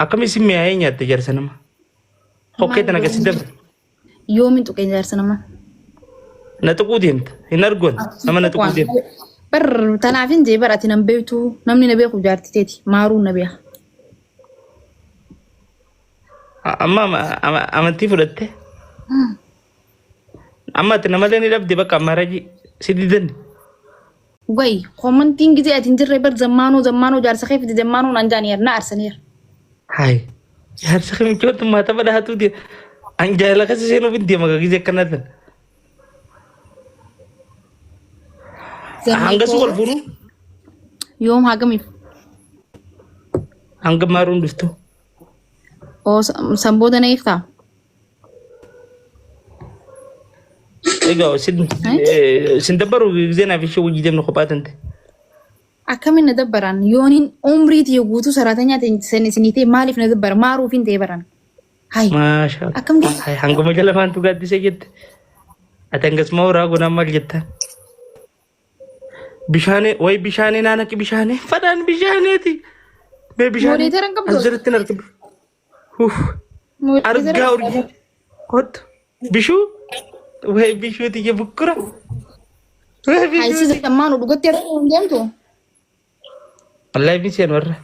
Akkami si mi'aayee nyaatte jaarsa nama? Hokkee tana gasi dabre. Yoomin tuqee jaarsa nama? Na tuquu deemta. Hin argoon. Nama na tuquu deemta. Bar tanaaf hin jee bar ati nan beektu namni na beeku jaarti teeti maaruun na beeka. Amma amantii fudhatte. Amma ati namalee ni dhabde bakka amma rajii si didan. Way koomantiin gizee ati hin jirre bar zammaanoo zammaanoo jaarsa kee fide zammaanoo naan jaaniyer na arsaniyer. Hayi. Jaarsa kee michoota maata badhaatu deema. An jaalala keessa seenuuf hin deema gizee akkanaa tan. Hanga si wal fuudhu Yoom hagamiif? hanga maaruun dhuftu. Oo san booda na hiiktaa? Egaa sin sin dabbaru gizee naaf ishee wajji deemnu kophaa tante. Akkamiin na dabbaran yooniin umrii tiyya guutuu saraatanyaa ta'e isinii ta'e maaliif na dabbara maaruuf hin ta'e baran. Hay Maasha akkam Allah. Hay hanguma jala faantu gaaddisee jette. Ati hangasuma horaa gonaan maal jettaan? Bishaanee way bishaanee naa naqi bishaanee fadhaan bishaaneeti. Mee bishaanee Moodeetara hin qabdu? as jalatti hin argamu. Uff argaa urjii kottu bishuu way bishuu tiyya bukkura. Way Hay bishuu si tiyya. zammaanu dhugatti arguu hin deemtu. Wallahi bishaan warra.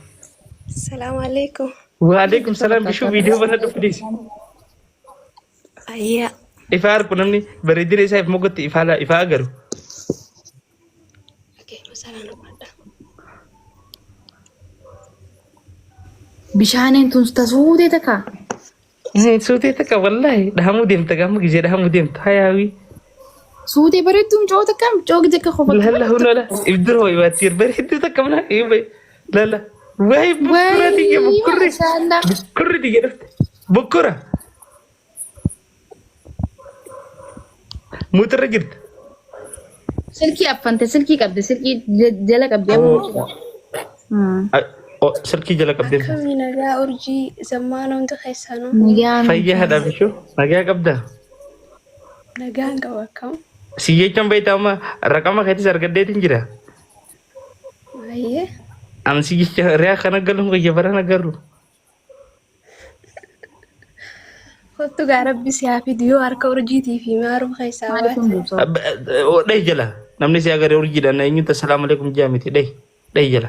Salaamu alaikum. Waalaikum salaam bishuu viidiyoo bana dhufu dhiisi. Ayyaa. Ifaa argu namni bareedina isaa if moggotti ifaa ifaa agaru. Okay, masalaan uffadha. Bishaaniin tun tasuutee takka. Suutee takka wallaahi dhahamuu deemta gaama gisee dhahamuu deemta hayaawii. Suutee bareedduu mucoo takka mucoo gije akka kofaltu. Lalla hunala ibdura wayi baattiir bareedduu takka mana ibay lalla wayi bukkura tiyya bukkurri Maashaallah. bukkurri tiyya dhufte bukkura muuxirra jirta. Silkii affante silkii qabde silkii jala qabde. Silkii jala qabdee. Akkamii nagaa urjii zammaana hundi keessanuu Nagaan. Fayyaa haadha bishuu nagaa qabdaa. nagaan qaba akkam. Si jechaan beektaa amma raqama keetis argadheetiin jira. Baay'ee An si jecha riyaa kana galuun kiyya barana galu. kottu gaa rabbi si haa fidu yoo harka urjiitii fi maaruu keessaa Maaliif baate. hin buusu? Dhahi jala namni si agaree urjiidhaan eenyutti assalaamu alaikum jaa miti dhahi dhahi jala.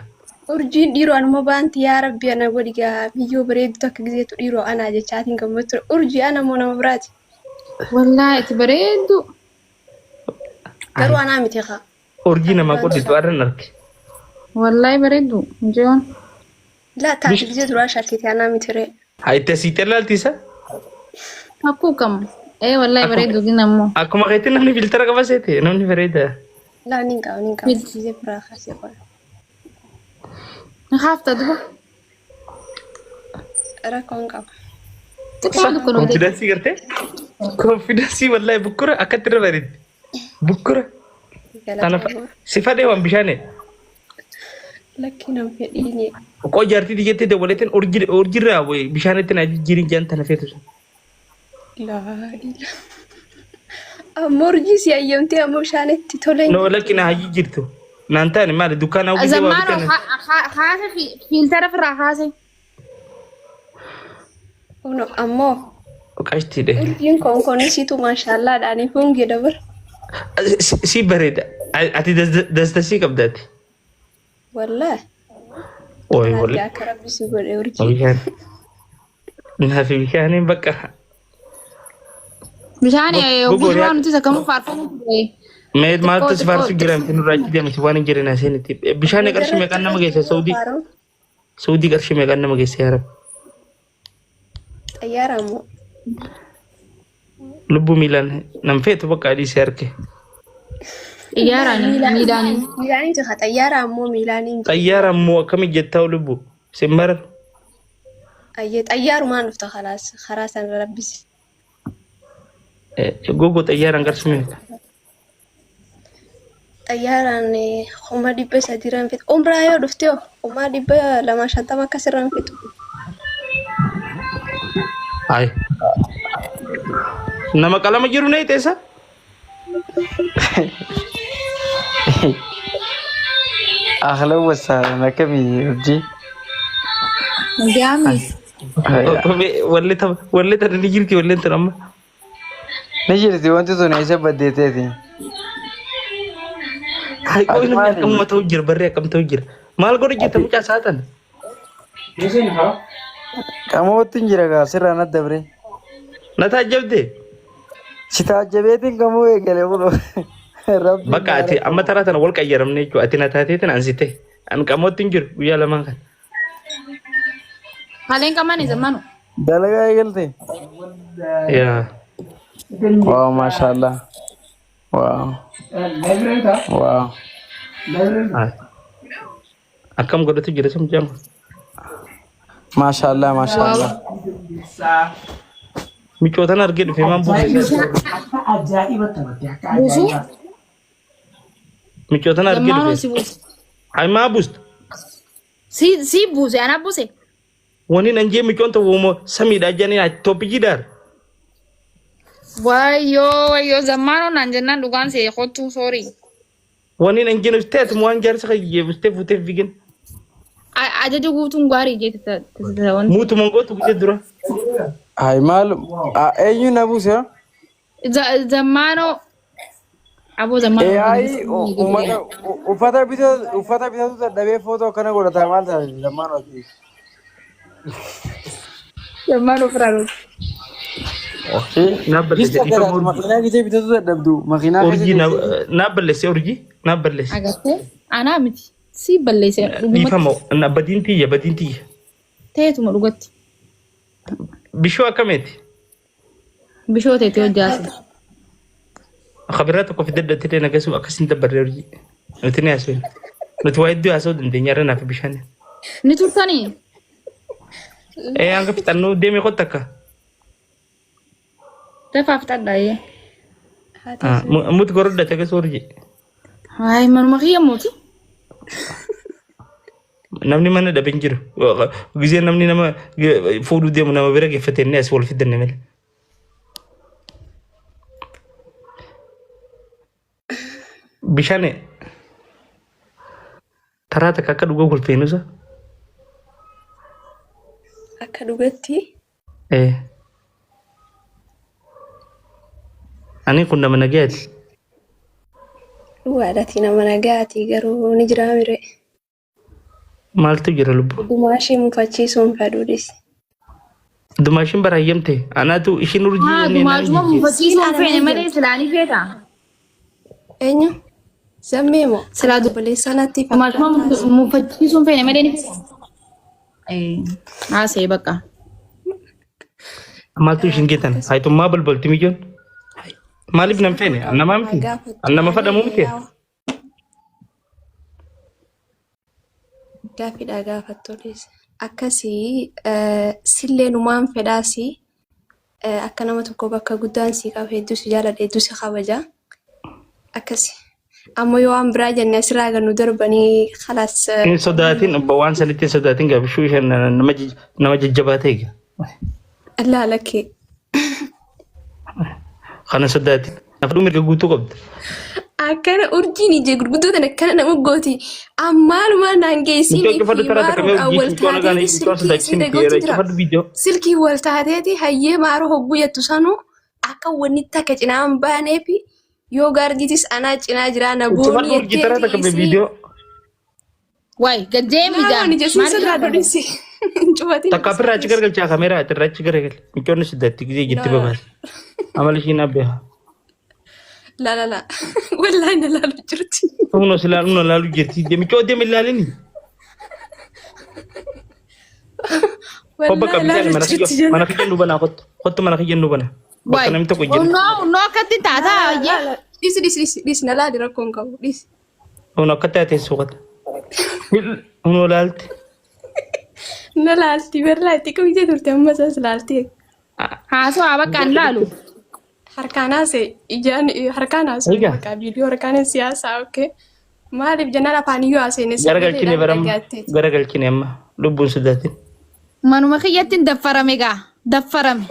Urjiin dhiiroo anuma baanti yaa rabbi ana godhi gaa biyyoo bareeddu takka gizeetu dhiiroo anaa jechaatiin gammachuu urjii ana moo nama biraati. Wallaahi itti bareeddu. Garuu anaa miti kaa. Urjii namaa qodditu arran arge. Wallaahi bareeddu. Mucayyoon. Laa taate gizee duraa shakkite anaa miti ree. Haa itti asii xellaalti isa. Akkuu kam. Ee wallaahi bareeddu gin ammoo. Akkuma keetti namni filtara qaba seete namni bareeda. Laa nin qaba nin qaba gizee biraa kaasee qola. Ni haafta duba. Rakkoon qaba. Xiqqoo tokko nu Konfidaansii gartee? Konfidaansii wallaahi bukkura akkatti irra bareeddi. Bukkura. Tana Galatoomaa. si fadhee waan bishaane. Lakki nan fedhiini. Qoo jaartii tiyyatti dawwaleetiin urjirraa bishaan itti naa jijjiirin jaan tana feetu sun. Laa ilaa. Amma urjii si hayyamtee amma bishaanitti tolee. No lakki naa jijjiirtu. Naan taane maali dukkaana hawwii waa Zammaanoo bitan. haase fiiltara firraa haase. Kuno ammoo Qashtii dhe. urjiin konkonisitu maashaallaadhaanii funge dabar. Si bareeda. Ati dastasii qabdaati. Wallaahi. Ooyi Argaa wallaahi. akka rabbi si godhe urjii. Bishaan. Naafi bishaaniin bakka. Bishaan Gogoon guutuu yaa- nuti sakkamuu faarfamuu ture. Mee maaltu si faarsu Xiqqoo- jira miti nurraa achi deemti waan hin jirre na seenitti. Bishaan qarshii meeqaan nama geessa Saudii? Saudii qarshii meeqaan nama geessa yaa Rabbi? Xayyaara ammoo. Lubbuu miilaan nan feetu bakka adii si arge. Xiyyaaraan miilaanii. Miilaanii jira xayyaara ammoo miilaanii hin jiru. Xayyaara ammoo akkami jettaa lubbuu? Sin marar. Ayyee xayyaarumaan dhufta kalaas karaa sana rabbisi. Gogo xayyaaraan qarshii meeqa? Xayyaaraan 300,000 irraan fixu. Umraa yoo dhufte hoo 250,000 akkas irraan fixu. Ay. Nama qalama jiru na iteessa? Ahlan wasahlan akkamii urjii? Nagaami. Wallee tana ni jirti walleen tun amma. Ni jirti wanti tun eessa baddeeteeti. Hai Ati qoy namni maali? akkamuma ta'u jira barree akkam ta'u jira. Maal godhu jirta mucaa saatan? Qamootti hin jira gaa sirraan adda bre. Na taajjabde? Si taajjabeetiin qamoo eegale kun. Rabbiin Bakka ati amma taraa tana wal qayyaramne jechuudha. Ati na taateetiin an si ta'e. An qamootti hin jiru guyyaa lamaan kana. Haleen qamani zamanu. Dalagaa eegalte. Yaa. Waaw maashaallah. Waaw. Waaw. Akkam godhatu jira sun mucaan kun. Maashaallah maashaallah. Micootan argee dhufe maan buuse. Buusuu? Micootan argee Zammaanoo dhufe. si buuse. Hai maa buusta? Si buuse anaa buuse. Wani nan jee micoon ta'u uumoo samiidha janii tooppijii daar. Wayyoo wayyoo zammaanoo naan jennaan dhugaan see kottuu soorii. Wani nan jee nuti ta'e waan jaarsa kayyee bustee fuutee fiigin. Ajaja guutuun gaarii jeeti wanti. Muutuma gootu gisee dura. Hai maal eenyu na buuse? Zammaanoo aboo zammaanoo. AI uummata uffata bitatu uffata bitatu dadhabee footoo akkana godhata maal taate zammaan ati. Zammaanoo firaarooti. Naa balleesse Gista dhiifama garaatu urjii. makiinaa gisee bitatu dadhabdu makiinaa keessa Urjii teessee. naa balleesse urjii naa balleesse. Agartee anaa miti si balleesse dhugumatti Dhiifama na badiin tiyya badiin tiyya. teetuma dhugatti. Bishoo akkamiiti? Bishoo teetee hojjaase. Kabiraa tokko fidadhatee nagasuu akkasiin dabbarree urjii. Nuti ni haasofna. Nuti waa hedduu haasa'uu dandeenya irra naaf bishaan. Ni turtanii? Ee hanga fixannuu deemee qotta akka. Dafaa fixadhaayee. Muti gorodhate akkasii urjii. Hayi manuma kiyya mooti. Namni mana dhabe hin jiru. Gisee namni nama fuudhuu deemu nama bira geeffate inni as wal fidanne malee. Bishaan taraa takka akka dhugaa kolfeenusa. Akka dhugatti Ee. Ani kun nama nagayaati. Dhugaadhaati nama nagaati garuu ni jiraa mire. Maaltu jira lubbu? Dhugumaa ishee mufachiisuun fedhuudhis. Dumaashin baraayyamte. Anaatu ishiin urjii Haa inni naan dumaashuma jijjiire. mufachiisuu hin Siin feene ana malee silaa ni feeta. Eenyu? Zammee moo? Silaa Obboleessa natti dumaashuma fakkaata. mufachiisuu hin feene malee ni feeta. Eh, haasa'e bakka. Maaltu ishiin geetan? Hayitummaa balbalti mijoon. Maaliif nan feene? Namaa miti? Nama fadhamuu miti? Gaaffiidha gaafattonis. Akkasii sillee numaan fedhaasi akka nama tokko bakka guddaan si qabu hedduu si jaaladha hedduu si kabaja. Akkasi. Amma yoo waan biraa jenne asirraa gad nu darbanii khalaas. Hin sodaatin waan sanitti hin sodaatin gaafishuu isheen nama jajjabaa ta'e. Allaa lakkee. Kana sodaatin. Nafadhuu mirga guutuu qabda. Akkana urjiin ije gurguddoo tana akkana nama gooti. Ammaalumaa naan geessiin Mucaa cufadhu taraa takka mee maaruudhaan urjii wal mucaa nagaan taateeti mucaa silkii isii sodaachisin dhagootu jira. cufadhu viidiyoo. Silkii wal taateeti hayyee maaroo hogguu jettu sanuu akka wanni takka cinaa hin baaneefi yoo gaardiitis anaa cinaa jiraa na boonii Cufadhu urjii taraa jetteeti takka mee isii. viidiyoo. Waay gaddeemi Laalaan jaan. ija siin Maal sirraa dhodhisi. Hin cufatin. Takka ofirraa achi gargalchaa kaameeraa irraa achi garagal. Mucoonni sodaatti gisee jetti babaas. Amala ishiin abbeeha. La la la. Wallaahi na laalu jirti. Humna silaa humna laalu jirti. Mucoo deemi ilaalini. Kobba Wallaahi qabdi laalu mana jirti kiyya mana jenna. kiyya nu banaa kottu. Kottu mana kiyya nu banaa. Bakka Waay namni tokko jiru. unnoo unnoo akkatti taataa hayyee. Dhisi dhisi dhisi dhisi na laali rakkoo hin qabu dhisi. Humna akka taate suuqata. Humna laalti. Na laalti berlaa itti qabitee turte amma isaas laalti. Haasawaa bakka hin laalu. Harkaan haase ijaan harkaan haase Egaa. maqaa viidiyoo harkaan siyaasaa okkee. Maaliif jennaan afaan iyyuu haaseen Garagalchine baramma. Garagalchine amma lubbuun sodaatin. Manuma kiyyatti hin daffarame gaa. Daffarame.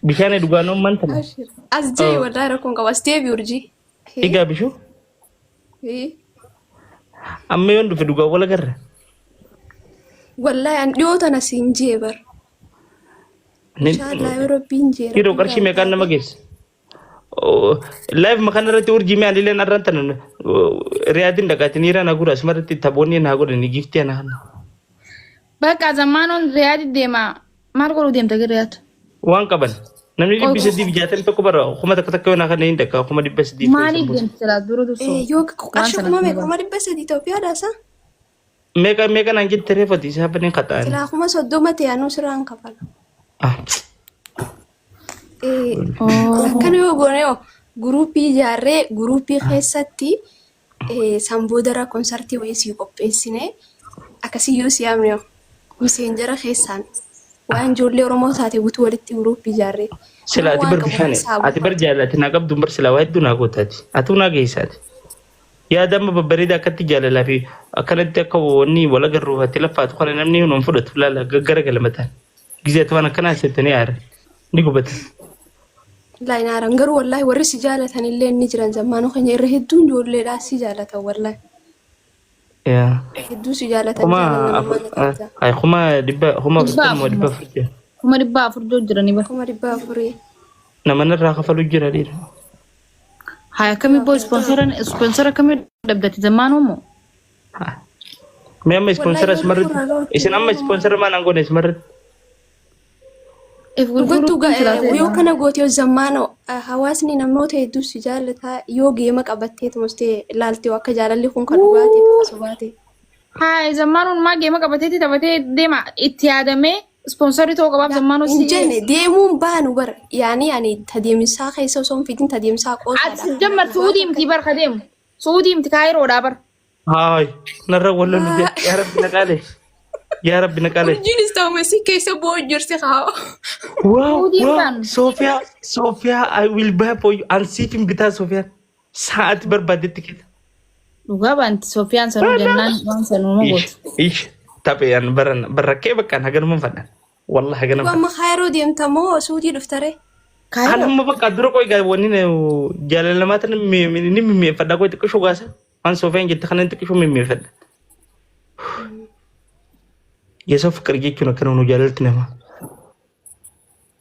Bishaan dhugaan uumman tana. As jee wallaahi rakkoon qabu as deebi urjii. Egaa bishuu amma yoon dhufe dhugaa wal agarra. Wallaahi an dhiyoo tana siin jee bar. Inshaallah yoo rabbiin jee Yeroo rabbiin qarshii irraa meeqaan nama taate. geessa? Live makan irratti urjii mee anilleen arran tana riyaadin dhaqaatiin hiiraa na gura asumarratti taphoonni naa godhani giftii ana kana. Bakka zammaanoon Riyaadi deema. Maal godhuu deemta gara Riyaad? Waan qaban. Namni Qoy 361 bara 1000 yoo naa kana hin dhaqaa 300,000 maaliif deemti silaa dura dursoo? Yoo Waan qarshii sana kuma hin meeqa 300,000 Itoophiyaadhaa sa? Meeqa meeqa naan jette reeffati isaa baniin qaxa'an. Silaa 30,000 ta'e anuu sirraan kafala. Ah. Oh. Akkana yoo goone hoo guruupii ijaarree guruupii keessatti san boodara konsartii wayii sii qopheessine akkasii yoo si yaamne hoo miseenjara keessaan waan ijoollee Oromoo taate guutuu walitti guruupii ijaarree Sila nama ati waan bar qabu bishaane keessaa ati bar buufata. jaalati naa qabdu bar silaa waa hedduu naa gootaati. Atuu naa geessaati. Yaada amma babbareeda akkatti jaalalaa fi akkanatti akka wanni wal agarruuf ati laffaatu kana namni hin fudhatu laala gaggara galmataan. Gizee ati waan akkanaa seettanii aara. Ni gubata. Wallaahi naaran garuu wallaahi warri si jaalatan illee ni jiran zammaanoo keenya irra hedduun ijoolleedhaa si jaalatan wallaahi. Yaa. Hedduu si jaalatan Kuma jaalala namaa afur ni qabda. ay kuma dhibba kuma Dhibba afurtama afur dhibba moo? afur jira. 400,000 jiranii bara. 400,000. Nama narraa kafalu jira dhiira. Haa akkamii boo ispoonsara ispoonsara akkamii dhabdati zammaanoo moo? Mee amma Wallaahi ispoonsara yoo asumarratti dhufuurraa gahuutti isin amma ispoonsara maal aan goone asumarratti. If Dhugattuu gurguruun silaa ta'e yoo kana goote yoo zammaanoo hawaasni namoota hedduu si jaallata yoo geema qabattee tumastee ilaalte akka jaalalli kun kan dhugaate kan sobaate. Haa zammaanoon maa geema qabateetti taphatee deema itti yaadamee ispoonsarii ta'uu qabaaf zammaanoo Hin si jenne deemuun baanu bara yaani ani tadeemsaa keessa osoo hin fidin tadeemsaa qoosaadha. Ati jammar Suudii miti bar ka deemu. Suudii miti kaayiroodhaa bar. Haay narra wal lolu jee yaa rabbi na qaaleessi. Yaa rabbi na qaaleessi. Urjiinis ta'u mesii keessa bu'uu jirti haa. Wow Suudiin wow baanu. Sofiyaa Sofiyaa I will buy for you an siif hin bitaa Sofiyaan sa'aati barbaaddetti kenna. Dhugaa baanti Sofiyaan sanuu jennaan waan sanuu ma Ish gootu. ish taphee an baran barrakkee bakka an haganuma fadhan. Wallahi haganuma Amma kaayiroo deemta moo suudii dhuftaree? An Kaayiroo. amma bakka dura qoy gaa wanni jaalala namaa tan ni mimmi'eeffadha qoy xiqqishuu gaasa. Waan Soofiyaan jette kana xiqqishuu mimmi'eeffadha. Yeesoo fiqir jechuun akkana nu jaalalti namaa.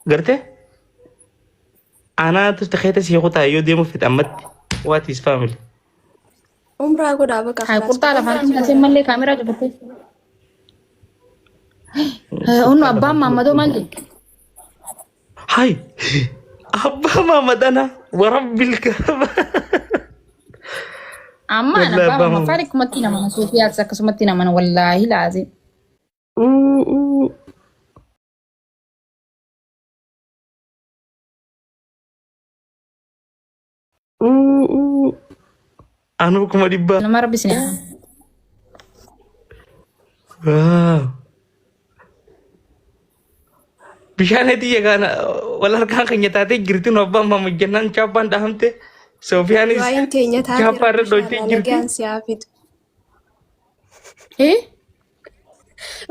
Gartee? Anaatu keeta sii kutaa yoo deemu fedhe ammatti. What is family? Umraa godhaa bakka Haa kalaas. qurxaa lafaan kaasee mallee kaameraa cufattee. Onnu abbaan maammadoo maal jedhe? Hai, abbaa maamadana warabbil kaaba. Amma Wallahi abbaa abbaa maamma maamad. faali akkumatti namana Soofiyaas akkasumatti namana wallaahi laazim. Uu. Uu. Anuu 100,000. Nama rabbi isin haa. Waaw. Bishaan hedduu kana wal harkaan keenya taatee jirti nu abbaan maama jennaan chaappaan dhahamte Soofiyaanis Du'aayin teenya taate chaappaa irra rabbi dhoytee inshaallah jirti. nagaan si haa fidu. Eh?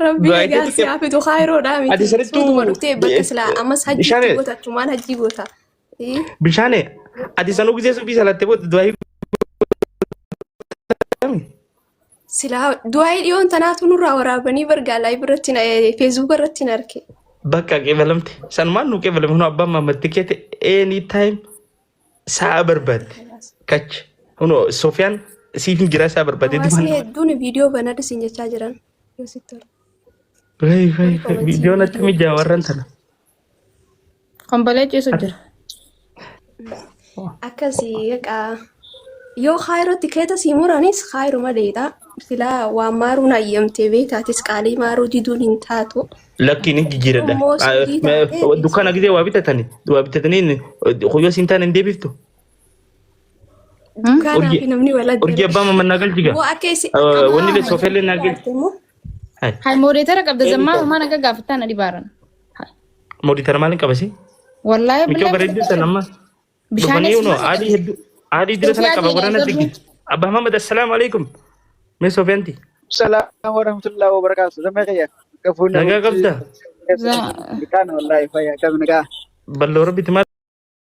Rabbi Du'aa nagaan keetti si haa fidu kaayiroodhaa ati miti. sirrittuu Suutuma dhuftee bakka silaa ammas hajjiitti bishaan goota achumaan hajjii goota. Bishaane ati sanuu gisee subii salattee booda du'aa hiikami. Silaa du'aayii dhiyoon tanaatu nurraa waraabanii bargaa laayif irratti feesbuuk irratti hin arge. Bakka qeebalamte. Sanumaan nu qeebalame hunoo abbaan maamatti keete any time sa'a barbaadde. Kacha. Hunoo Sofiyaan siif hin jiraa sa'a barbaadde. Hawaasni hedduun viidiyoo banadhu siin jechaa jiran. Yoo sitti tola. Wayii wayii Warri komantii viidiyoon atti viidiyoo mijaa warran tana. Kombalee ciisu jira. Akkasii egaa yoo kaayirootti keeta sii muranis kaayiruma dheedha. Silaa waan maaruun hayyamtee beekaatis qaalii maaruu diduun hin taatu. Lakkiin hin jijjiiradha. Immoo suudii taatee Dukkaana gisee waa bitatani. Waa bitatanii hoyyoo siin taane hin deebiftu. Dukkaanaa Urjii fi namni wal urjii addara. abbaa mamannaa galchiga. Moo akka isi akka Wanni illee maama soofeellee naa galchi. jaarte moo Hai. Hai moodeetara qabda zammaa homaa naga gaafattaa na dhibaaran. Mooditara maaliin qabasi? Wallaahi Michoo billahi bareedduu sana amma dhufanii bishaanis unoo aadii hedduu aadii dira sana Sofiyaa qaba keenya warra natti eegadhu. gidi. Abbaa Mahamad assalaamu alaikum. Mee Sofiyaanti Salaam warahmatullahi wabarakatuh. Zamee kiyya. Gafuun nagaa qabda? Kaan wallahi fayyaa kam nagaa. Balloo rabbitti maal